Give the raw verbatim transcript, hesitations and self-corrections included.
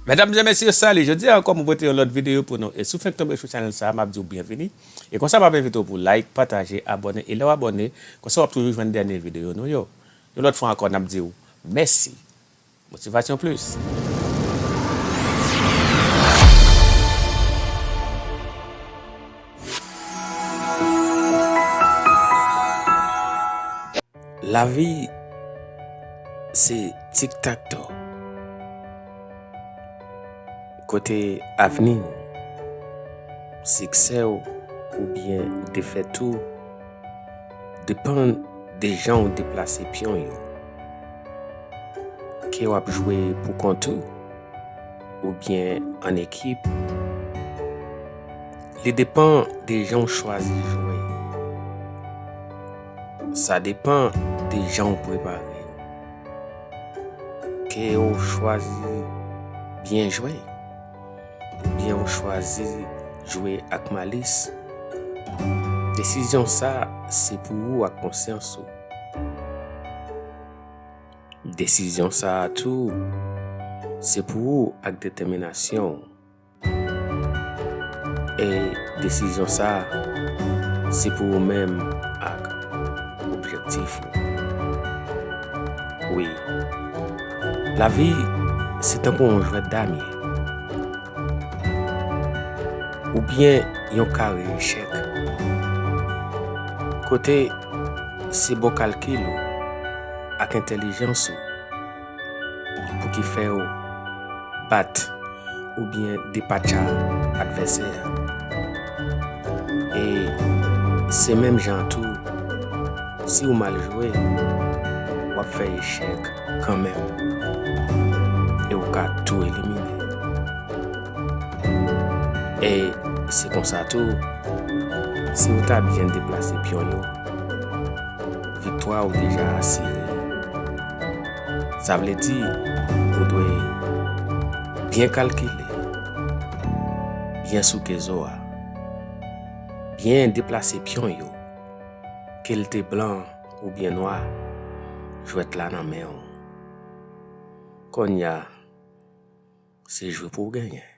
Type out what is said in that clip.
Medam e mesye, salut! Jodi a ankò, mwen pote yon lòt videyo pou nou. E si w fenk tonbe sou chanèl sa a, m ap di w byenvini. E konsa, m ap envite w pou like, pataje, abòne. E lè w abòne, konsa w ap toujou jwenn dènye videyo nou yo. Yon lòt fwa ankò, n ap di w mèsi. Motivation plus. Lavi se tiktakto. Kote avni w, siksè w oubyen defèt ou depann de jan w deplase pyon yo. Ke w ap jwe pou kont ou oubyen an ekip, li depann de jan w chwazi jwe. Sa depann de jan w prepare w. Ke w chwazi byen jwe, oubyen w chwazi jwe ak malis, desizyon sa a se pou ou ak konsyans ou. Desizyon sa a tou, se pou ou ak detèminasyon w. E desizyon sa a, se pou ou menm ak objektif ou. Wi, lavi se tankou yon jwèt dam ye, oubyen yon kare echèk, kote se bon kalkil ou ak entèlijans ou pou ki fè w bat oubyen depatcha advèsè a. E se menm jan tou, si w mal jwe, w ap fè echèk kanmenm. E w ka tou elimine. E se konsa tou, si w ta byen deplase pyon yo, viktwa ou deja asire. Sa vle di, ou dwe byen kalkile, byen souke zo a, byen deplase pyon yo, ke l te blan oubyen nwa, jwèt la nan men w. Kounye a, se jwe pou w genyen.